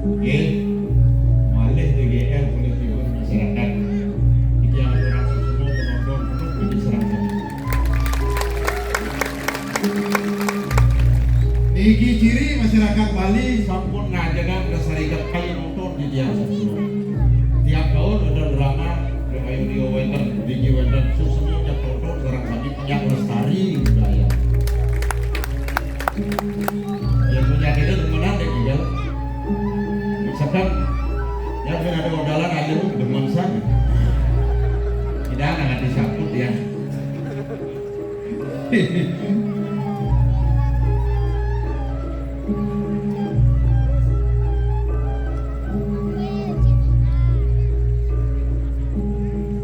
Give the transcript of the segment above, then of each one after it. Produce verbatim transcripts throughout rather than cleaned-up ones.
Nggih, malih D G L oleh tiwur masyarakat. Iki yang orang susuno penonton penuh di Serang Sami. Niki ciri masyarakat Bali sampun ngajengan lestarikan kali nonton di tiang susuno. Tiap tahun ada drama, ayo dia wenten, digi wenten, susuno jak tonton Serang Sami yang lestari budaya. Yang punya kita temenan deh, tinggal. Misalkan, ya, ben ada odalan aja, demen san. Tidak, nanti saput ya.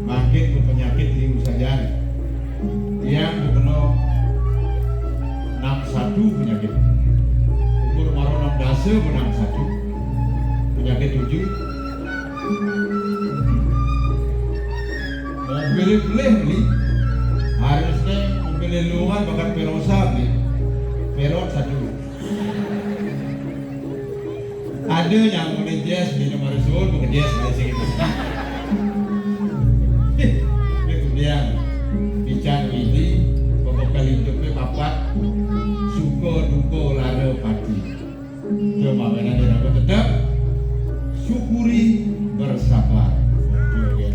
Mangkin ku penyakit liu sajan. Tiang ku kena enam satu penyakit. Umur maro enam dasa ku enam satu. Penyakit tujuh. Mobil beli beli. Harusnya mobil luar bahkan Perosa beli. Perot satu. Ada yang mulai jazz, minum air suwun, bukan jazz, ada sing itu. Ini kemudian, bicara ini, pokok kali hidupnya papat, suka duka lara pati. Cuma benar dia dapat tetap syukuri, bersabar. Oke, oke.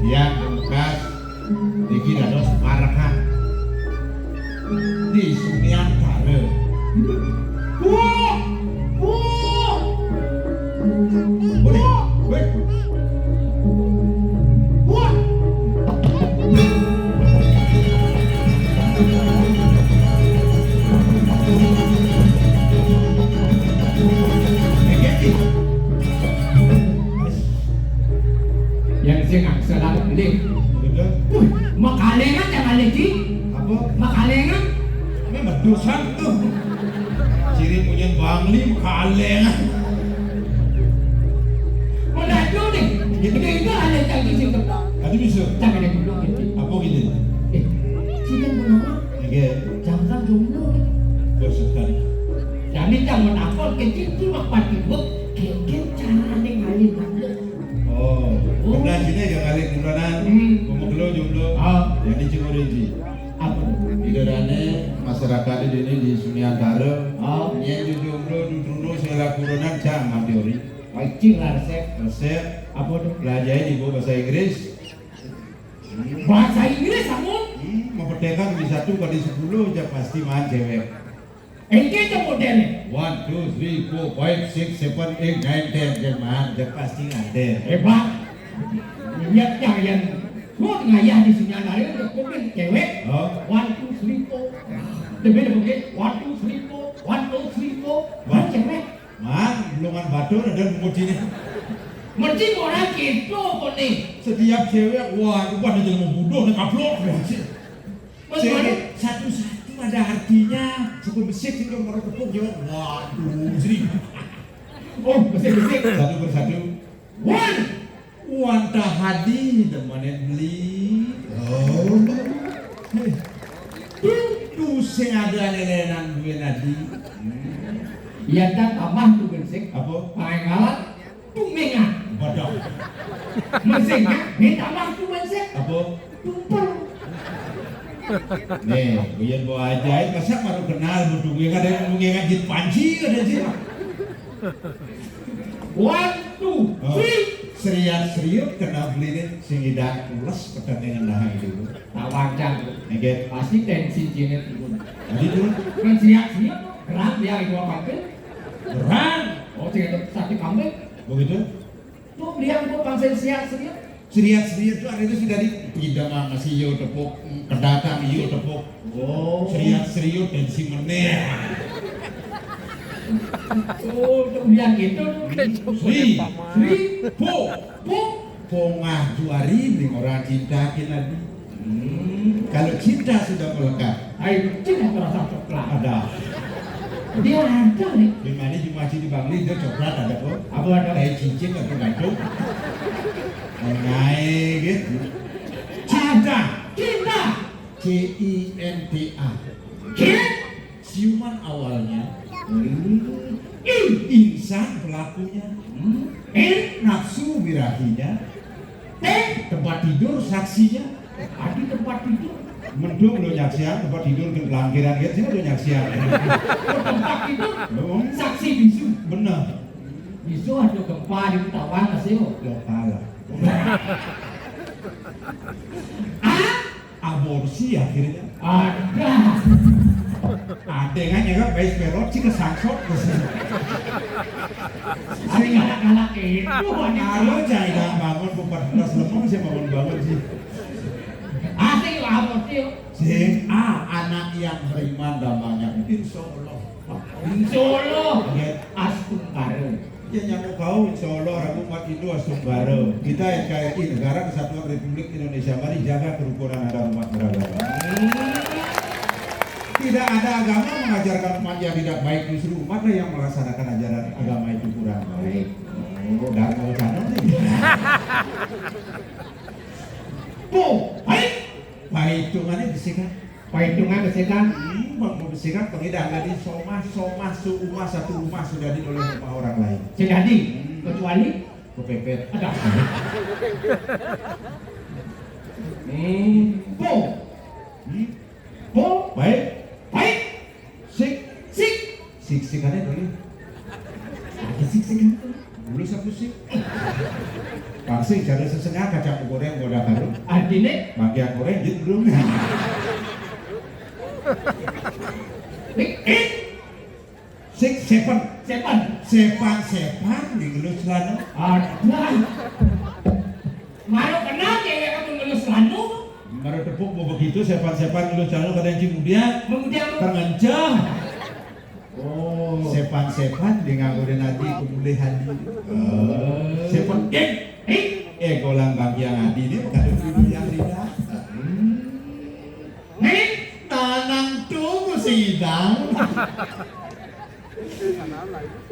Yang bekas Niki dados parekan di Sunyantara. Wah! Wah! Boleh. Weh. Wah! Yang sing angsal aku beli. Betul. Wih, makalengan yang ada di. Apa? Makalengan. Ini berdosa tuh. Ciri punya Bangli makalengan. Mana ada nih? Jadi itu ada yang di situ. Tadi bisa. Jangan ada dulu gitu. Apa gini? Eh, sih kan benar. Oke. Jangan jomblo. Bosan. Jadi jangan apa kecil tuh mak pati bek. Kecil caranya ngalir. Oh, pernah sini ya kali kuronan, hmm, ngomong dulu jomblo. Ah. Jadi cuma rinci. Apa tuh? Idadane masyarakat di sini di Sunyantara. Ah. Nyen jomblo duduk saya lakuronan cang mati ori. Wajib lah resep. Resep. Apa tuh? Belajar di bahasa Inggris. Bahasa Inggris, kamu? Hmm, memperdagang di satu kali sepuluh aja pasti mahan cewek. Engke aja modele. One, two, three, four, five, six, seven, eight, nine, ten, jelmaan, jek pasti nganten. Hebat. Lihat yang, yang lu ngayah di sini ada yang komen cewek. Oh. One, two, three, four. Demi demi one, two, three, four. One, two, three, four. Wah. Kan cewek. Man, belum batur ada nunggu sini. Mesti orang gitu kok nih. Setiap cewek, wah, itu pada jadi mau bodoh, nih kaplok. Mas, cewek satu-satu ada artinya. Sebelum besik sih kalau mau tepuk jawab, waduh, Sri. Oh, besik-besik. Satu persatu. Wan, Wan Tahadi demenin beli. Oh. Hei. Tuh, tuh sing ada lelenan gue nadi. Hmm. Iya, tak tambah tuh besik. Apa? Pakai ngalat. Tumengan. Waduh. Mesinnya, minta waktu mesin. Apa? Tumpel. Nih, buyan bawa ajaib, masa baru kenal, mau tumengan, ada yang tumengan jit panci, ada jit. One, two, oh, three. Seriat seriut kena beli nih, sing idak pules, pertandingan dah itu. Tawang jang. Nggih. Pasti tensi jenis itu. Tadi tuh. Kan seriat seriut, kerang dia itu apa tuh? Kerang. Oh, seriat sate kambing. Begitu? Tuh, lihat gua bangsa siat-siat. Seriat-seriat tuh artinya sudah di pindah mah masih yo tepuk, kedatang yo tepuk. Oh. Seriat-seriat dan si meneh. Oh, tuh lihat gitu. Sri, Sri, po, po, pongah juari ning orang cinta kinadi. Hmm, kalau cinta sudah melekat. Ayo, cinta terasa coklat. Ada. Dia ada nih. Di mana cuma sini Bangli dia coklat ada kok. Apa ada? Kayak cincin atau gantung. Naik gitu. Cinta. Cinta. C I N T A. K, ciuman awalnya. I, insan pelakunya. Hmm. N, nafsu birahinya. T, tempat tidur saksinya. Adi tempat tidur. Mendung lo nyaksian tempat tidur ke langkiran gitu sih lo nyaksian. Oh, tempat tidur. Saksi bisu. Bener. Bisu ada gempa di Tawang masih. Ya kalah. A, aborsi akhirnya. Ada. Ada kan ya kan, baik perot sih kesangsot ke sini. Sing galak-galak itu wanita. Kalau jangan bangun bukan belas lemong sih, bangun-bangun sih. Asik lah, aborsi. Sing A, anak yang beriman dan banyak. Insya Allah. Insya Allah. Oke. Astungkara. Ya nyamuk kau, insya Allah, rabu umat Hindu astungkara. Kita N K R I, Negara Kesatuan Republik Indonesia, mari jaga kerukunan antar umat beragama. Tidak ada agama mengajarkan umat yang tidak baik, justru umatlah yang melaksanakan ajaran agama itu kurang baik. Oh, dan mau sana nih. Tuh, baik. Baik, hitungannya bisikan. Perhitungan kesehatan. Hmm, bang, mau bisikan pengidahan tadi somah, somah, seumah, satu rumah sudah dioleh rumah orang lain. Sing dadi, hmm, kecuali kepepet. Ada. Hmm. Po. Hmm. Po. Baik. Baik. Sik. Sik. Sik-sikannya dulu. Ada sik-sikan itu. Dulu satu sik. Pasti cari sesengah kacang goreng, boda karung. Artinya? Bagian goreng, jit belum. Sik, seven. Seven. Sepan, sepan, di ngelus celana. Ada. Baru kenal cewek kamu ngelus celana. Baru tepuk mau begitu, sepan-sepan ngelus celana, kadang kemudian. Kemudian. Terngenceh. Oh. Sepan-sepan dia nganggurin adi kemulihan di. Oh. Sepan, eh, eh, eh, golang bagi yang adi ini bukan dulu yang tidak. Hmm. Nih, tanang tunggu sidang.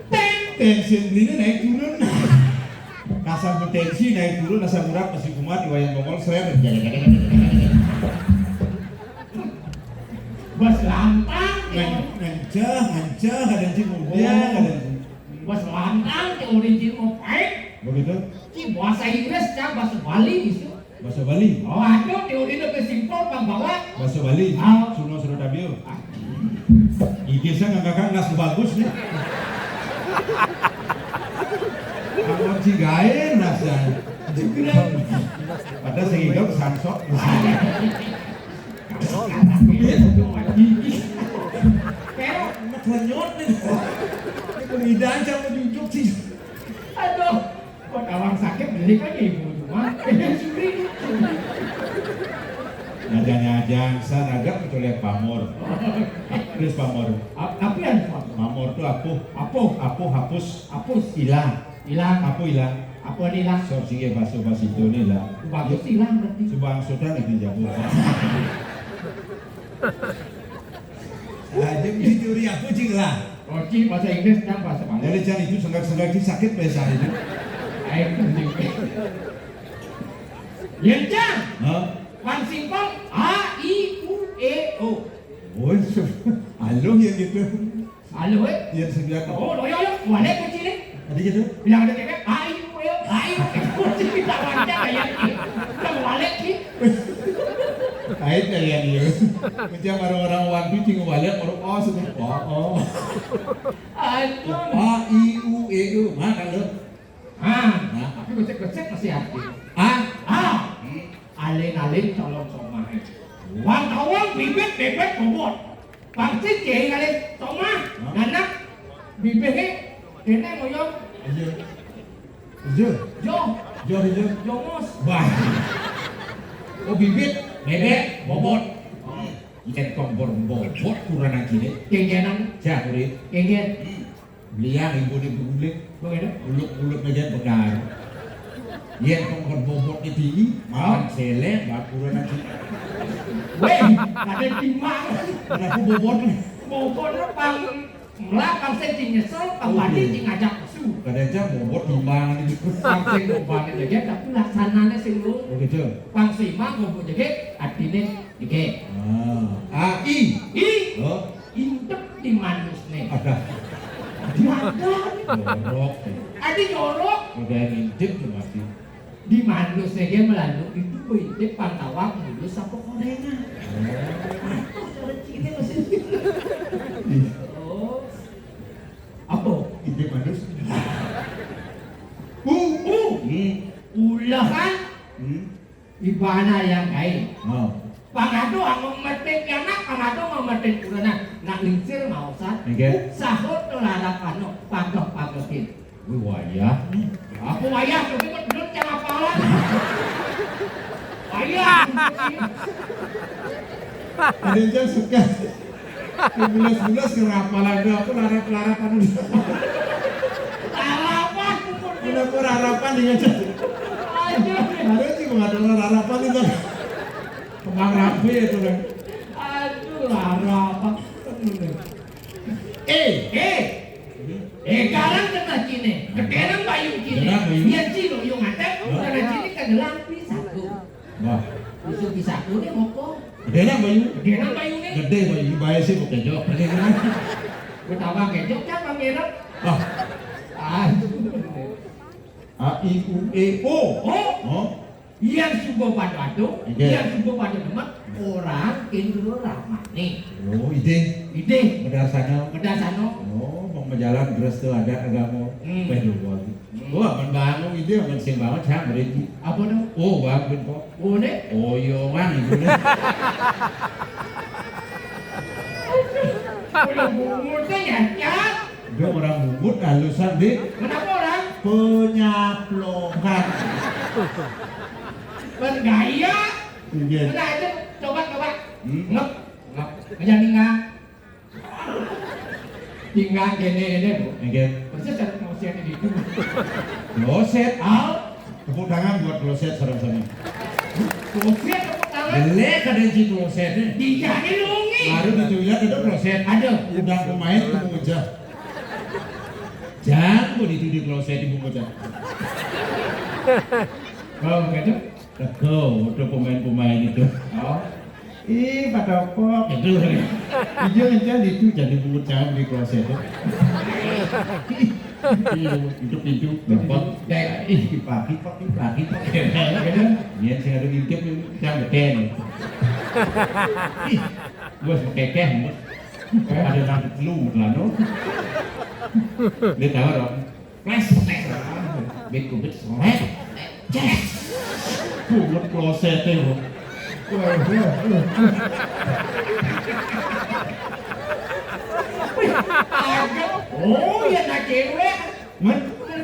Teng, tensi belinya naik turun. Kasar bertensi naik turun, asam urat masih kumat, di wayang bongol, seret. Bos lantang. Ngen-, ngenceh, ngenceh, kadang si muda, oh, kadang si. Bos lantang, teori si mau pahit. Begitu? Si bahasa Inggris, cak bahasa Bali, gitu. Bahasa Bali. Oh, aduh, teori lebih simpel, Bang, bawa. Bahasa Bali. Ah. Suno, suno, tabio. Ah. Iki saya nggak kakak, nggak sebagus nih. Kamu cigain, nasa. Padahal sehingga sansok. Pero, ngenyot nih. Ini pengidan sama jujur sih. Aduh, kok tawang sakit beli kan ya ibu cuma. Suri. Ngajang-ngajang, san agak mencolek pamor. Terus pamor. Ap-, apa yang pamor? Pamor tuh apuh. Apuh. Apuh, hapus. Hilang. Hilang. Apa hilang? Apa nih hilang? Sok sing baso basi itu nih hilang. Bagus hilang berarti. Subang sudah nih jago. Nah, jadi teori apa sih lah? Oh, cik, bahasa Inggris kan bahasa mana? Jadi jangan itu senggak-senggak itu sakit biasa itu. Ayo, penting. Yen, Cang. Hah? Pan simpel, A, I, U, E, O. Oh, alo ya gitu. Alo, eh? Iya, bisa dilihat. Oh, lo, yo, yo, balik kunci nih. Tadi gitu. Bilang ada cewek, ayo, ayo, ayo. Kunci kita lancar ya. Kita balik sih. Kait kalian ya. Macam orang-orang wanti tinggal balik, orang oh, sudah. Oh, oh. Aduh. A, I, U, E, U. Mana lo? Ah, nah, tapi becek-becek masih aktif. Ah, ah. Hmm. Alin-alin calon somah. Wong tawang bibit bebek bobot. Pasti kiai kali somah. Hah? Anak bibitnya kena ngoyong. Iya. Iya. Jo. Jo, iya. Jongos. Bah. Oh, bibit bebek bobot. Hmm. Yen kompor bobot kurang aja nih. Kengenan. Jahuri. Kengen. Hmm. Liang ibu di berguling. Begitu. Uluk-uluk aja benar. Yen kompor bobot di tinggi, makan selek, bak kurang aja. Weh, ada timang. Kenapa bobot nih? Bobot pang Melak pang sing sing nyesel, pang mati sing ngajak pesu. Kadang aja bobot timbang ini. Pang sing bobot jegég, tapi laksanané sing lu. Oh gitu. Pang sing imang bobot jegég, artiné jegég. Ah, A I. I. Oh. Intip di manusné. Ada. Ada. Jorok. Ada jorok. Udah ngintip tuh mati. Di manusné gé melandu itu intip pantawang mulus apa koréngan. Oh. Cara ciné maksudnya. Iya. Oh. Apa? Intip manus. U, u. Hmm. Ulahan. Hmm. Ibana yang kain. Oh. Pangado anu memetin pianak, pangado memetin kurenan. Nak lingsir maosan. Nggih. Sahur to larap anu, pageh-pagehin. Wih, wayah. Apa wayah? Tapi kok belum yang apalan. Wayah. Ada yang suka. Mulus-mulus kerapalan, aku larap-larapan. Larapan. Kenapa larapan dengan aja? Aduh. Ada sih, nggak ada larapan itu. Kembang rapi itu kan. Aduh, larapan. Eh, eh. Eh, garang kena ciné. Gedénan bayu ciné. Gedénan bayu. Yén ci lo yo ngadeg, hah? Kena ciné kegelang pisaku. Wah. Usul pisaku né moko. Gedénan bayu. Gedénan bayuné. Gedé bayu, baé sih kok kéjok. Gue tambah kéjok, siapa ngerep? Wah. Aduh. A, I, U, E, O. Oh. Oh. Yang suba pada ado, nggih. Yang suba pada demen, orang Indra Ramane. Oh, idih. Idih. Medarsana. Medarsana. Oh, pemajalan terus tuh ada agama. Hmm. Wah, membangun ide, aman sing banget, saya berhenti. Apa tuh? Oh, bangun kok. Oh, né? Oh, iya, Wan, itu né. Udah bungut kan ya, Cak? Dia orang bungut, halusan, Dik. Kenapa orang? Penyaplokan. Bergaya. Iya. Udah aja, coba, coba. Hmm. Ngep, ngep. Aja ninggal. Tinggal kéné, kéné, Bu. Nggih. Persis ada kloset di itu. Kloset, Al. Tepuk tangan buat kloset, saudara-saudara. Kloset, tepuk tangan. Jelek ada di klosetnya. Dijani lungi. Baru ditulihat ada kloset. Ada. Udah pemain tuh bocah. Jangan kok itu di kloset ibu bocah. Kalau begitu? Teko, udah pemain-pemain itu. Oh. Ih, Pak Topok. Itu. Dia aja itu jadi bungut jam di kloset. Iya, itu pintu, gampang. Ih, dipaki, paki, paki, paki. Iya, saya ada ngintip, yang beken. Ih, gua sama kekeh, Bos. Ada nang lu, Merlano. Dia tahu dong. Ples, ples. Bit kubit, seret. Ces. Bungut kloseté, Bu. Wih, agak. Oh, ya, nak cewek. Men?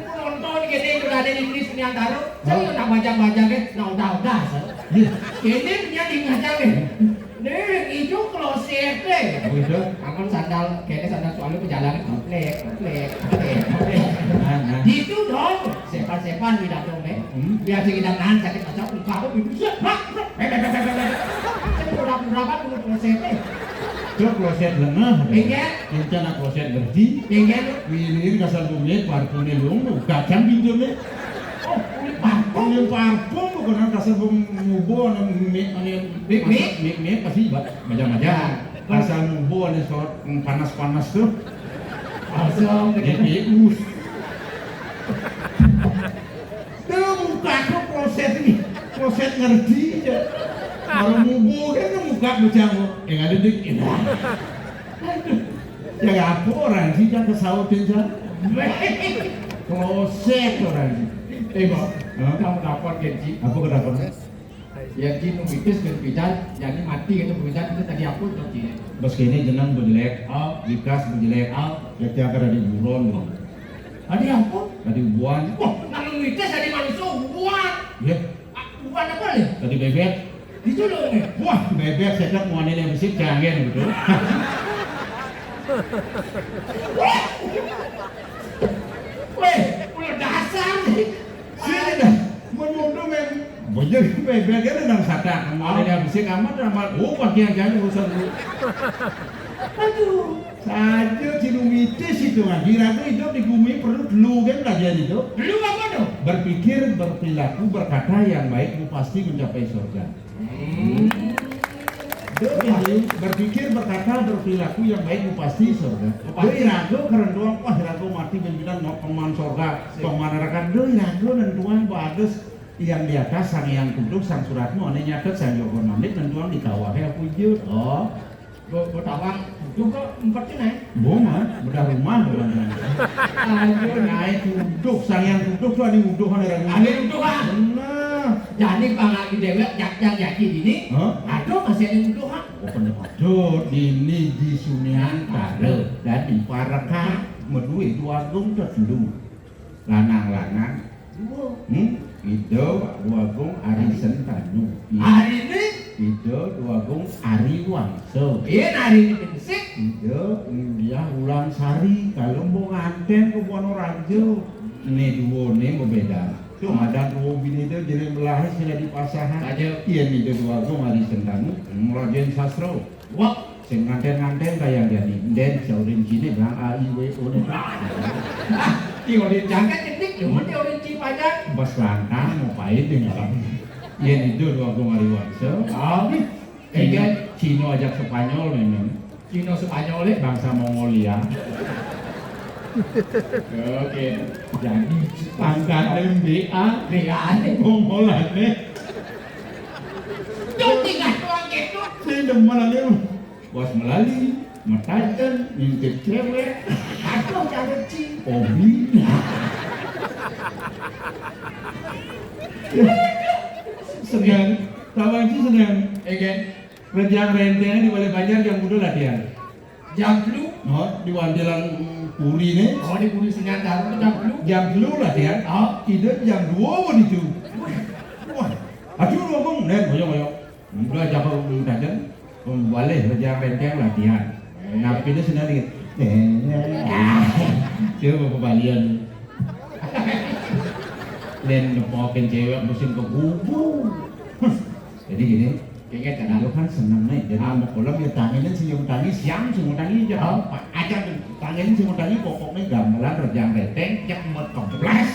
Nonton gini, udah ada di Seniantaro. Saya nak baca-baca, kan. Nah, udah, udah, saya. Iya. Ini punya di ngaca, kan. Nih, ijo kloseté. Oh, ijo. Amun sandal, kayaknya sandal soalnya perjalanan komplek, komplek, komplek, komplek. Nah, nah. Gitu dong. Sepan-sepan di dalam, eh. Hmm. Biar sing idang nahan sakit macam, muka aku bisa, brak, brak, brak, brak, brak, brak. Saya pura-pura kan dulu kloseté. Cok kloset lengah. Iya. Rencana kloset berdi. Iya. Ini kasar bumi, parfumnya lu, kacang pintunya. Oh, kulit parfum. Kulit parfum, bukan kasar bumi, mubo, anu, mi, anu, Mik, mik. Mik, mik, pasti ba-, macam-macam. Nah. Asal mubo ada sot, mm, panas-panas tuh. Asam. Jadi, uh. Tuh, muka aku kloset nih. Kloset ngerti aja. Kalau mubo kan muka bocah. Eh, ada dik. Aduh. Ya, apa orang sih, kan kesautin, Cak? Kloset orang sih. Eh, Bang, hah? Kamu dapat gaji. Apa kedapat? Ya, ki nu mitis jeung pidan, jadi mati gitu, pidan itu tadi apa tuh, Ci? Bos kene jenang bejelek, oh, bikas bejelek, oh, ya, tiap ada di buron, gitu. Tadi apa? Tadi ubuan. Wah, nang mitis tadi manusia ubuan. Ya. Ah, ubuan apa, Le? Tadi bebek. Itu loh, Le. Wah, bebek, saya tak mau yang fisik, jangan gitu. Weh, ulah dasar sih. Sini dah, menunduk, men. Banyak bebek kan nang sadak. Mau ada yang fisik amat, amat. Oh, pakai yang jangan urusan lu. Aduh, saja ci nu mitis. Itu situ ngaji, ragu hidup di bumi perlu telu kan pelajaran itu. Telu apa tu? Berpikir, berperilaku, berkata yang baik, mu pasti mencapai surga. Hmm. Doi, berpikir, berkata, berperilaku yang baik, mu pasti surga. Doi ragu kerentuan, wah, ragu mati ben bilang no peman surga, peman neraka. Doi ragu nentuan bagus yang di atas, sang yang kudu, sang suratmu, ane nyatet, sang jogo namit, nentuan di kawah ya wujud. Oh. Bo, bo tawang, tu kok empat kena, eh? Bo mah, bedah rumah, bukan. Aduh, naik duduk, sang yang duduk tu ada duduk, ada ragu. Ada duduk, ah. Benar. Jadi, pangak di dewek, jak, jak, jak, ini. Hah? Aduh, masih ada duduk, ah. Oh, benar. Aduh, ini di Sunian Tara. Jadi, para kak, medui dua gung tu dulu. Lanang-lanang. Dua. Hmm? Ida Dwagung Ari Sentanu. Ari ni? Ida Dwagung Ari Wangsa. Iya, hari ni bensik. Ida Mulia Ulang Sari. Kalau mau nganten ke Buana Raja. Ni dua ni berbeda. Tu ada dua bini dia jadi melahir sila di pasahan. Raja. Iya, ni Ida Dwagung Ari Sentanu. Merajain sastra. Wah, sing nganten-nganten kaya jani. Nden saurin cine bilang A I W O ne. Ah, ti orang jangkat cenik, cuma ti orang ci pajak. Bas lantang mau pahit dengan. Yen itu dua puluh hari wangsa. Ah, Cino, Cino ajak Spanyol memang. Cino Spanyol, eh? Bangsa Mongolia. Oke, jadi pangkat M B A. B A, eh? Mongolan, eh? Jom tinggal tuan gitu. Ini demen aja lu. Bos melali, metajen, ngintip cewek. Aduh, cara ci. Hobi. Senang. Tawang ci senang. Iya kan? Rejang renteng di Balai Banjar jam kudu latihan. Jam telu. No, di Wantilan Puri ni. Oh, di Puri Senyandar tu jam telu. Jam telu latihan. Oh. Ida jam dua pun itu. Wah, aduh, ngomong, nen, boyong, boyong. Udah jaga umum saja. Pembalih kerja benteng latihan. Nah, pindah sini lagi. Dia mau kembalian. Dan nepokin cewek musim ke gubuk. Jadi gini, kayaknya kan lu kan seneng nih. Jadi mau kolam ya tanginan senyum tangis, siang senyum tangis aja. Oh. Aja tanginan senyum tangis, pokoknya gamelan rejang reteng, cek mau kemplas.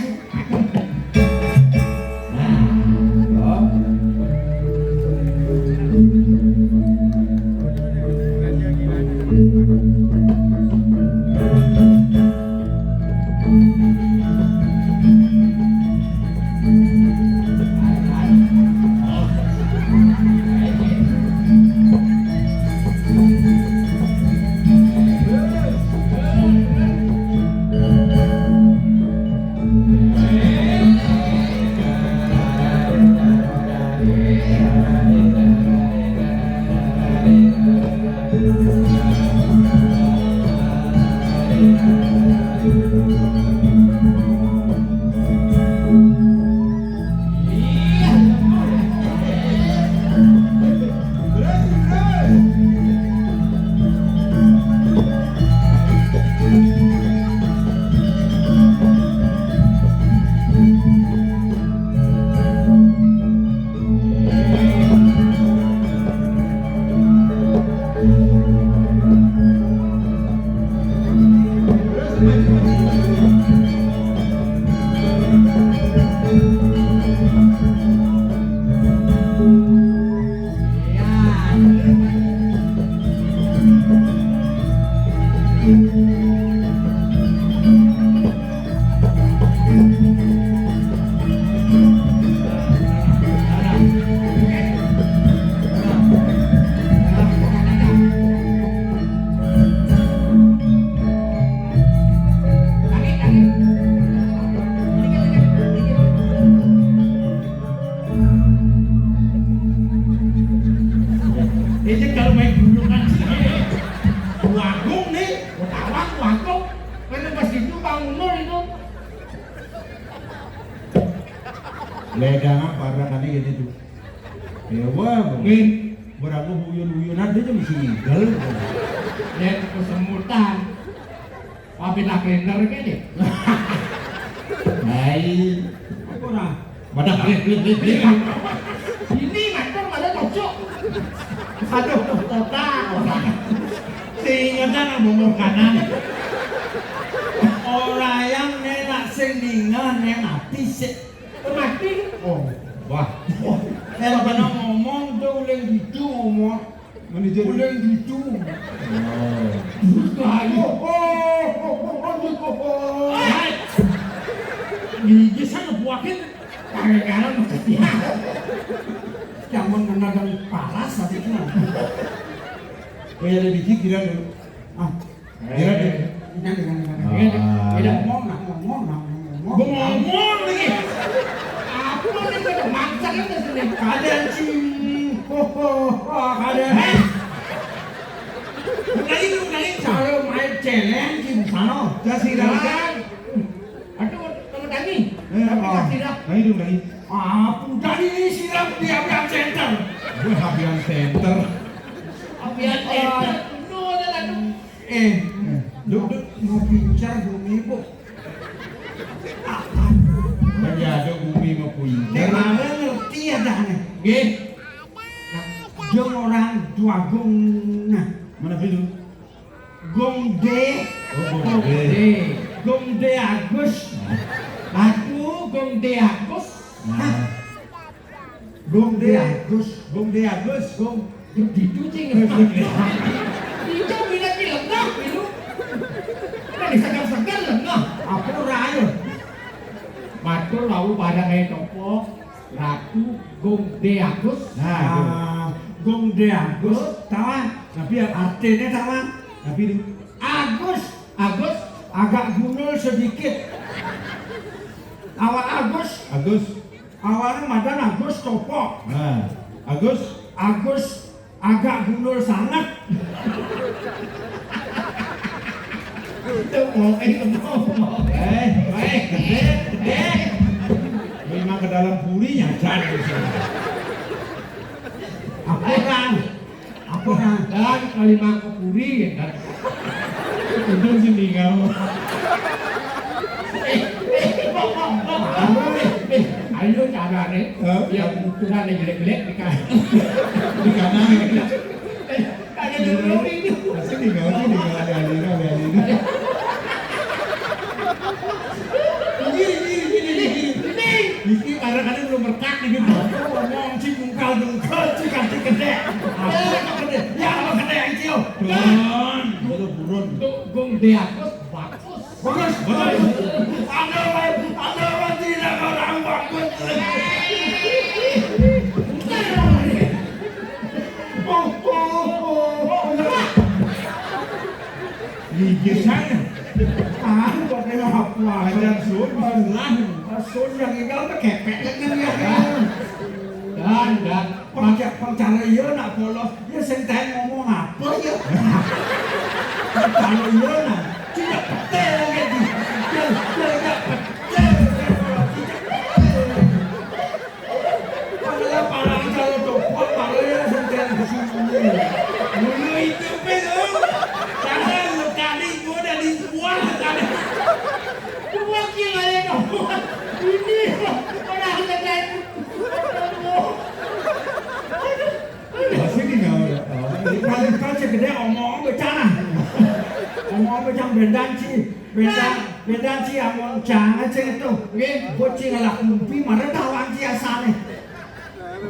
Ini kalau main gunungan sih, Wagung nih, Watawang, Wagung, kan pas itu bangun itu. Ledangan parah kan ini tuh. Ya wah, Min, beragu huyun-huyunan dia tuh mesti ngigel. Ya, kesemutan. Wah, pindah kalender kene. Hai. Apa ora? Pada balik, balik, balik, balik. Ini matur pada cocok. Aduh, kota, kota. Sehingga kan ngomong kanan. Tinggal nang mati sik. Mati. Oh, wah. Eh, kena ngomong tu uling gitu ngomong. Manajer. Uling gitu. Oh. Bukan. Oh, oh, oh, oh, oh, oh, oh. Hai. Gigi sana buahin. Tangan kanan. Jangan kena dan paras tadi tu. Oh ya, ada biji kira dulu. Ah. Iya, deh. Iya, iya, iya. Iya, deh. Ah. Iya, deh. Ngomong, nah, ngomong, nah, ngomong. Gua ngomong lagi. Apa nih, gua udah makan kan di sini. Kadang sih. Ho, ho, ho, kadang. Hei. Ulangi, ulangi. Kalau main celeng, sih, sana. Ya, silakan. Aduh, kalau Dani. Eh, tapi ah, nggak siap. Dani dulu, Dani. Ah, udah ini siap di Abian Center. Gue Abian Center. Abian Center. Ah. Bener, aduh. Eh, duk, duk, mau pincar bumi, Bu. Bagi ada bumi mau pincar. Nek mara ngerti ya dah nih. Nggih. Nah, dia orang dua gong, nah. Mana itu? Gong D. Oh, Gong D. Gong D. Gong D Agus. Nah. Aku Gong D Agus. Nah. Hah? Gong D Agus. Gong D Agus. Gong D itu cing. Itu minat di lengah itu. Kan disegar-segar lengah. Apa ora ayo? Matur wau pada kayak topo. Ratu Gong D Agus. Nah, itu. Ah, Gong D Agus, tahu? Tapi yang artinya tahu? Tapi itu. Agus. Agus. Agak gundul sedikit. Awak Agus. Agus. Awalnya madan Agus topo. Nah, Agus. Agus agak gundul sangat. Itu mau, eh, mau, mau. Eh, baik, gede, gede. Memang ke dalam purinya, jangan. Apa orang? Apa, nah? Dan kali mangkok puri, ya kan? Untung sih tinggal. Eh, eh, eh, eh, ayo carane. Hah? Yang ukurannya jelek-jelek dikasih. Di kanan. Eh, kagak ada lori itu. Sini, nggak, sini, nggak, ada, ada, ada, ada. Gini, gini, gini, gini. Ini. Iki kadang-kadang belum merkak nih, gitu. Aku ngomong, cik, mungkal, mungkal, cik, cik, gede. Apa yang gede? Ya, apa gede, yang cium? Don. Buru-burun. Tuh, Gong D Agus, bagus. Bagus, bagus. Ada orang, ada orang tidak orang bagus. Oh, oh, oh, oh. Gigi saya. Tahu pakai apa? Ajar sun, sun yang tinggal pakai pepek kan ya. Dan, dan. Perca-, percaya ya nak polos. Ya sing tahu ngomong apa ya? Percaya ya nak. Tidak betul lagi. Tidak, tidak betul. Tidak betul. Kalau parang kalau copot, parang ya sing tahu di sini. Dulu itu pe, Om. Jangan lu kali gua dari gua kali. Gua kira ada dong. Ini orang ada. Aduh. Aduh. Masih tinggal. Kalau, kalau cek gede omong becana. Omong becang bendan ci. Bendan, bendan ci among cang aja itu. Nggih. Bocil lah kumpi marah tawang ci asane.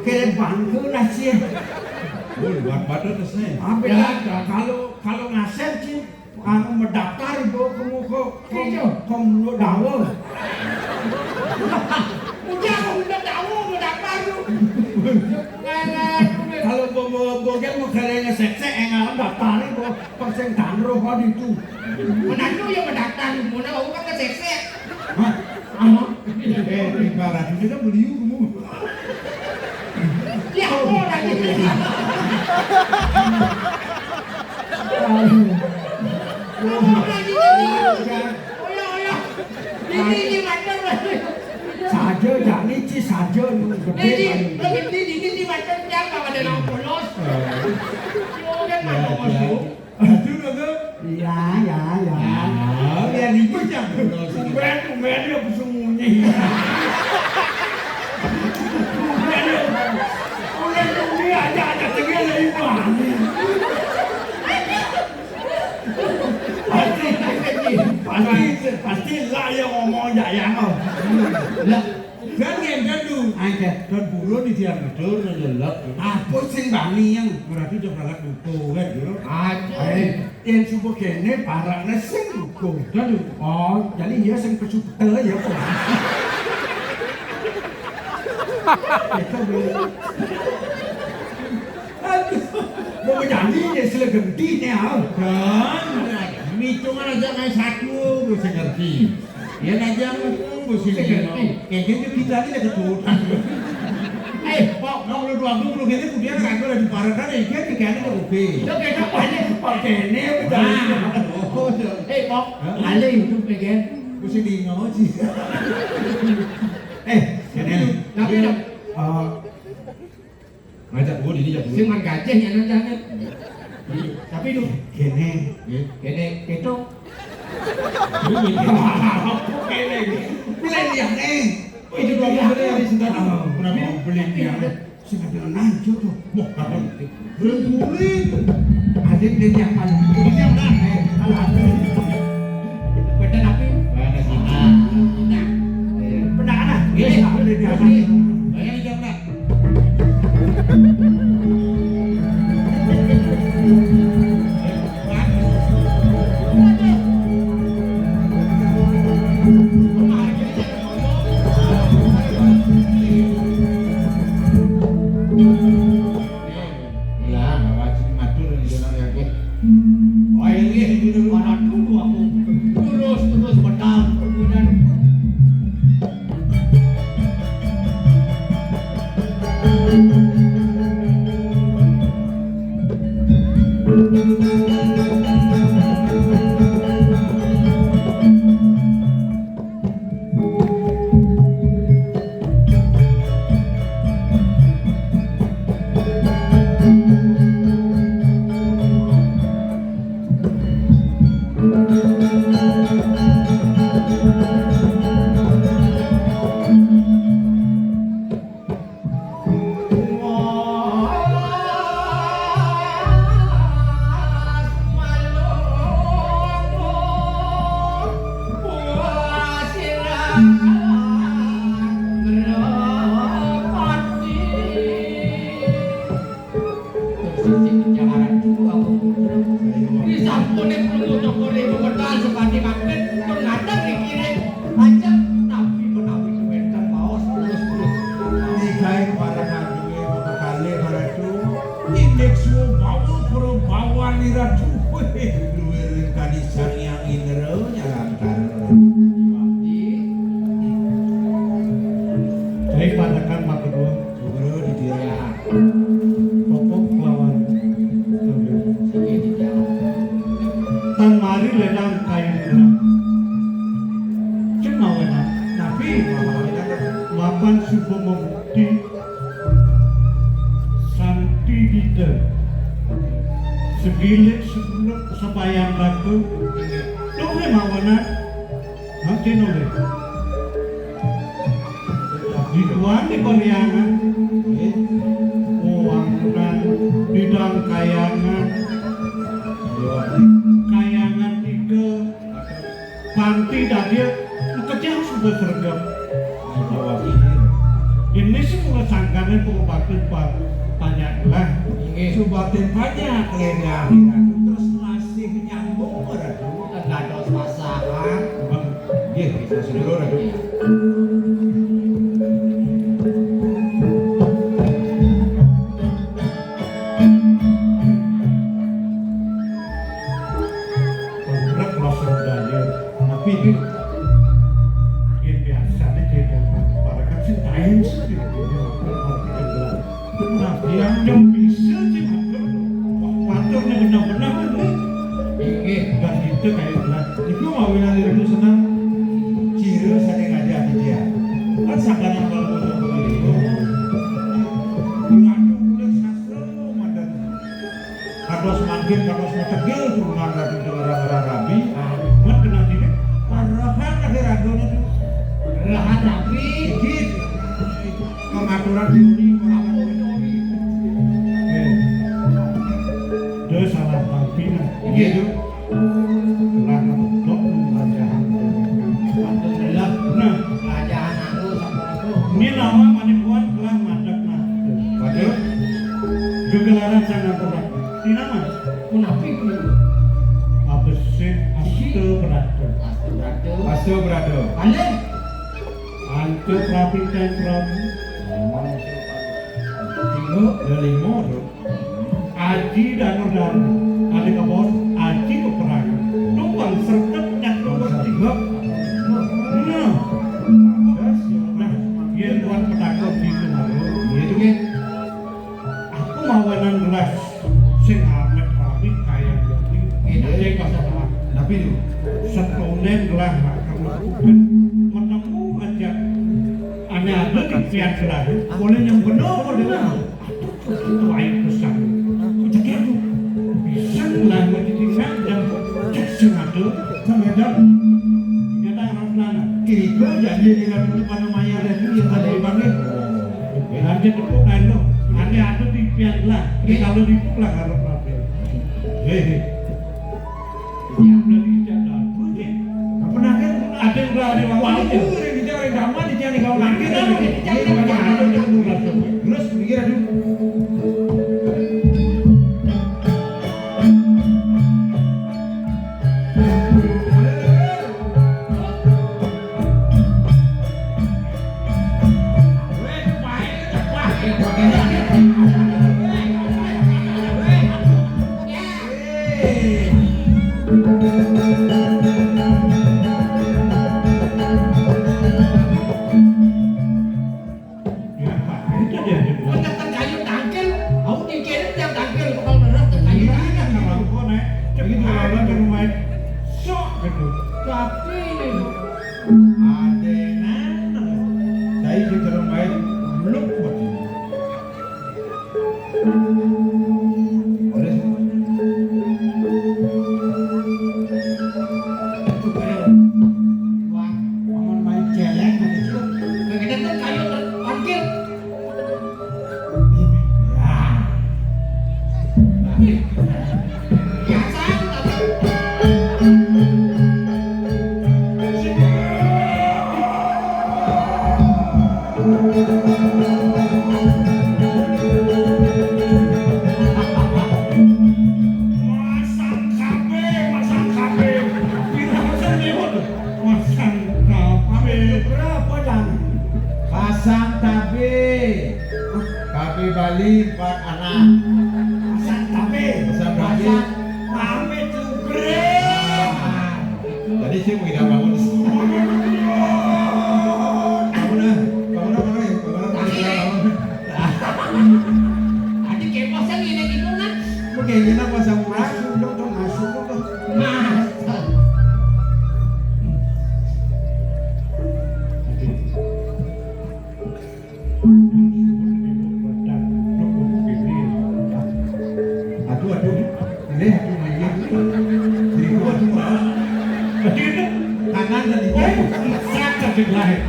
Kere bangku nasi. Oh, luar pada terus nih. Ah, bendan, kalau, kalau ngasem ci, anu mendaftar ibu ke muka. Iya. Kom lu dawa. Udah, aku udah dawa, mau daftar lu. Kalau bo-, bo-, bogel mau kere ngesekse, enggak daftar nih, bo-, persen tanro kok itu. Menantu ya mendaftar, mau nak, aku kan ngesekse. Hah? Anu, eh, ibarat ini kan beliau kamu. Ya, orang ini. Orang ini. Oya, oya. Ini, ini macam. Saja, jangan ci saja, nu gede. Ini, ini, ini, ini macam siapa pada nang polos? Eh. Yo, kan ya, macam ya. Polos, yo. Aduh, aduh. Iya, iya, iya. Ya, ya, ribut ya. Tumben, tumben dia bersembunyi. Tumben dia. Udah sembunyi aja, ada tinggal dari mana. Pasti, pasti. Pasti, pasti lah ya ngomong ya ya. Lah, kan ngenten tuh. Angkat. Dan burun di dia ngedur ngelelek. Apa sing bani yang berarti coba lek buku kan dulu. Aja. Ayo, yang subuh kene parane sing buku. Aduh. Oh, jadi dia sing pesu betul ya kok. Itu dulu. Aduh, mau nyanyi ya sila genti nih ah. Dan hitungan aja kayak satu bisa ngerti. Ya aja ngomong bisa ngerti. Kayak gitu kita ini udah keturunan. Eh, kok nong lu dua puluh gitu kemudian kan udah diparekan ya dia tiga ini oke. Itu kayak apa aja pakai ini udah. Eh, kok ada YouTube ya kan? Bisa di ngaji. Eh, ini. Tapi dong. Ngajak gua ini, ngajak gua. Sing man gajah ya nanti kan. Tapi lu kene, kene ketok. Kene. Belen dia nih. Oh, itu belum bener di sekarang. Kenapa belen dia? Sing ada nanti tuh. Wah, kapan? Belum mulai. Ada dia yang paling. Ini yang mana? Kalau ada. Beda tapi. Mana sih? Nah. Beda anak. Ini. Ini. Ini. Terus, terus, betul. Kemudian Disampune krungu cokor ibu medal sepati mangkin, tur ngadeg dikiring. Ajeng napi menawi wénten maos terus-terus. Nikahe para kanduwe bebekalih para tu. Indik suwa bawa para bawani ratu. Luwir ring kadi Sang Hyang Indra nyalantara. Cai parekan matur nuwun. Guru di dia. Popok lawan. Tan mari lenang kayun. Cuma wenang. Tapi mapan subuh membukti. Santi dita. Segilik sebelum sepayan batu. Tuh mawenan. Nanti nulis. Dituan di Pariangan. Uangan di Dangkayangan. Kayangan tiga. Panti dadi kejang sudah sergap. Ini sih mulai sangkane pengobatan banyak lah. Subatin banyak lagi akhirat. Terus masih nyambung pada dulu. Dados pasangan. Nggih, bisa sedulur, aduh. Pemrek masuk daya, tapi di biasa nih, kita para kan sih lain sih, gitu. Nah, yang, yang bisa sih, matur. Wah, matur nih benar-benar nih. Inggih. Dan kita kayak benar. Itu mau winan diri senang. Ciri saya ngajak dia. Kan sangkanya kalau mau begini. Ngandung udah sastra, mandan. Kados mangkin, kados metegil, turunan Ratu Dewa Rara Rabi. Mat kena diri, parahan akhir agama itu. Rahan Rabi. Iki pengaturan teori, pengaturan teori. Oke. Dia salah paham. Iya, itu. Lah, ngetok, ngetok. Astu, Brado. Astu, Brado. Astu, Brado. Kalih. Antuk rapi ten Prabu. Lho, lho, limo, lho. Aji Danur Danu. Kalih kebon, Aji Peperangan. Tumpang serket nyak tumpang tiga. Nah. Nah, yen tuan petakon di Tumaru. Iya, itu, Ki. Aku mawanan gelas sing amet rapi kaya ngene. Iya. Sing kosong. Tapi lho, setonen gelas lah, kamu bukan menemu ngajak ane ada di pian gelas. Boleh yang bener, boleh yang itu air besar. Cek aku. Bisa lah, mau jadi ngajak. Cek sing ada. Sampai ada. Nyata orang sana. Kira janji dengan dulu pada mayar itu yang tadi dipanggil. Nanti tepuk anu, nanti anu di pian lah. Di kalau di pulang harus rapi. Hehe. Yang udah di jalan. Apa nanti? Ada yang udah ada yang mau itu. Ini dia orang gampang, dia yang gampang. Kita mau di jalan, dia mau jalan. Terus mikir dulu. Wong dateng kayu tangkil, aku mikirin tiang tangkil, bakal berat tuh kayu tangkil. Iya, kalau aku, Nek, cek ae ke rumah. Sok gitu. Tapi adenan, saya juga rumah, belum kuat. Terus? Itu baru. Wah, amun main jelek, ada juga. Begitu tuh kayu ter-, parkir. Ya. Biasa, tapi Masang K B, masang K B. Pira masang lewat? Masang K B. Berapa, Jang? Pasang K B. K B Bali empat anak. Pasang K B. Pasang K B. Pasang K B Cugre. Jadi sing mau tidak bangun. Bangun ah, bangun ah, bangun ah, bangun ah, bangun ah. Adi kepo sing ngene iki, Mas. Oke, ngene apa sing masuk, dong, dong, masuk, dong, dong. Mas. Aduh, aduh. Ini aduh, ini. Ini gua tuh, Mas. Kanan dan itu. Saya cerdik lahir.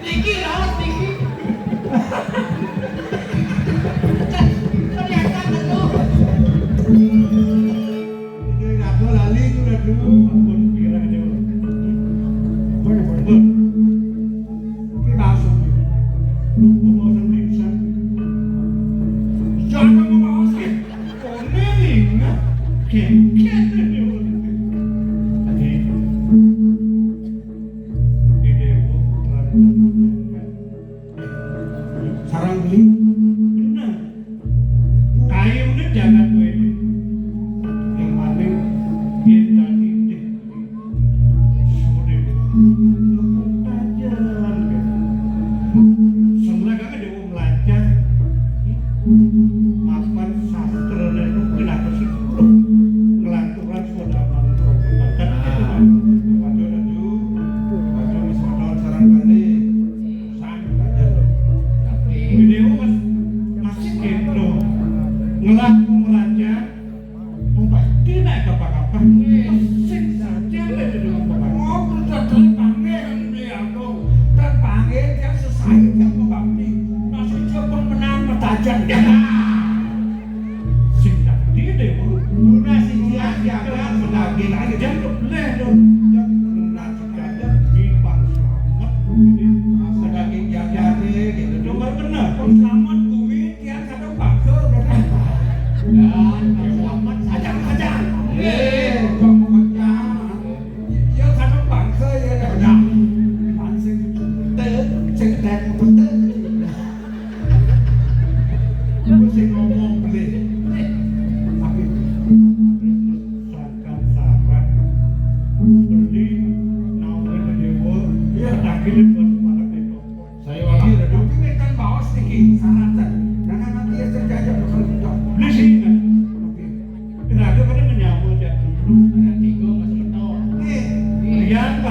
Niki raos niki. Ternyata betul. Ini aku lali itu, aduh. Ampun, pikiran aja, Bro. Ampun, ampun, ampun. Ini bahasa. Bahasa Indonesia. Jangan mau bahasa. Kok ini ingat? Kengket ini. Tadi. Di Depok, Trans.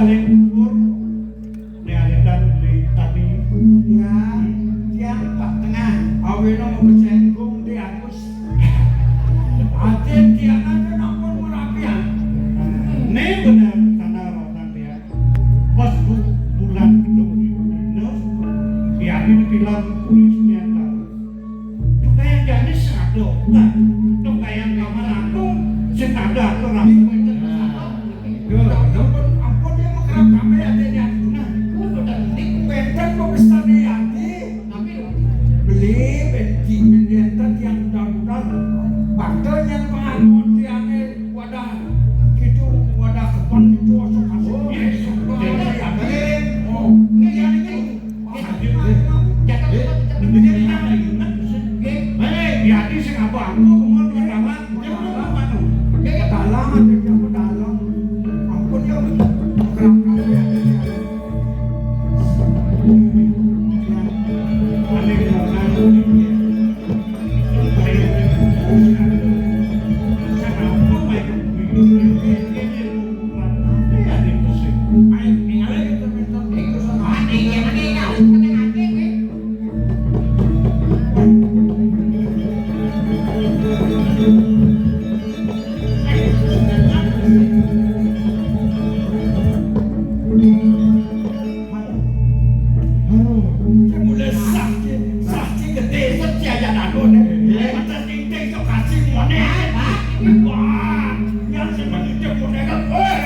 Ring pur, diaritan di tadi. Ya, tiang Pak Tengah. Awena mau kesenggung di Agus. Atin tiang aja nampun merapian. Ini benar tanda orang dia. Pas bu-, bulan itu dina, ya ini bilang polisi nyata. Tukang jani sing ada, nah, tukang kamar aku sing ada aturan. Nah, itu. Ampun, ampun, dia mengkerap kami adanya. Nah, itu udah ning benten pemesane ati. Tapi beli benci benten yang udah-udah. Bakal yang penganut tiangnya wadah gitu, wadah kepan itu osok asok. Oh, iya, iya. Oh, iya, iya. Hei, di hati sing apa aku, umur berapa? Dia udah apa tuh? Dalang, ada yang dalang. Ampun ya. Ada yang dalang. Mulai sakit, sakit gede, sakit aja nado nih. Iya. Mata tingting sok kasih mone. Wah, yang seneng itu mone kan. Weh.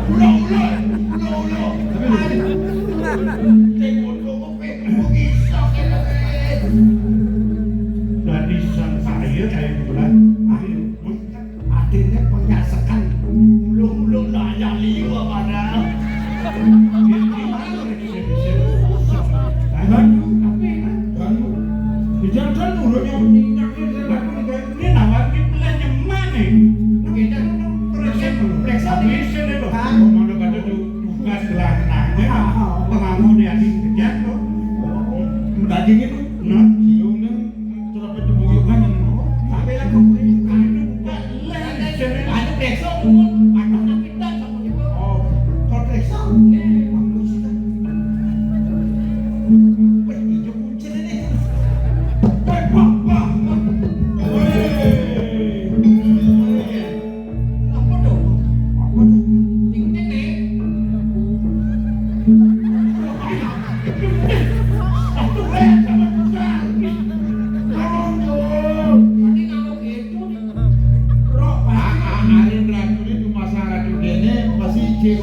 Ulo, ulo, ulo, ulo. Tengok kok pe, kok iso kene. Dadi sang saya kayak bulan. Ayo. Artinya penyasekan ulung-ulung nanya liwa padahal. Gimana bisa-bisa susah? Kan? Tapi kan? Kan? Di jalan ulung yang meninggal itu saya lakukan kayak ini nawar di pelan nyeman nih. Kita periksa, periksa. Bisa deh, Bang. Hah? Mau ada kata tuh tugas gelang nah, ya. Pengamu di hati kejat tuh. Daging itu. Nah. Siung nih. Kenapa itu bunyi kan? Tapi lah kok bunyi bukan itu bukan. Lah, ini sini. Anu preso, anu kita sama juga. Oh, kalau preso? Iya. Waktu sih kan. Weh, hijau kuncir ini. Weh, bang, bang, bang. Weh. Apa tuh? Apa tuh? Ting, ting, ting. Aduh, eh, sama tukang. Aduh. Tadi kalau gitu, Rok, ah, ah, Arun Ratu itu masalah dene pasti cek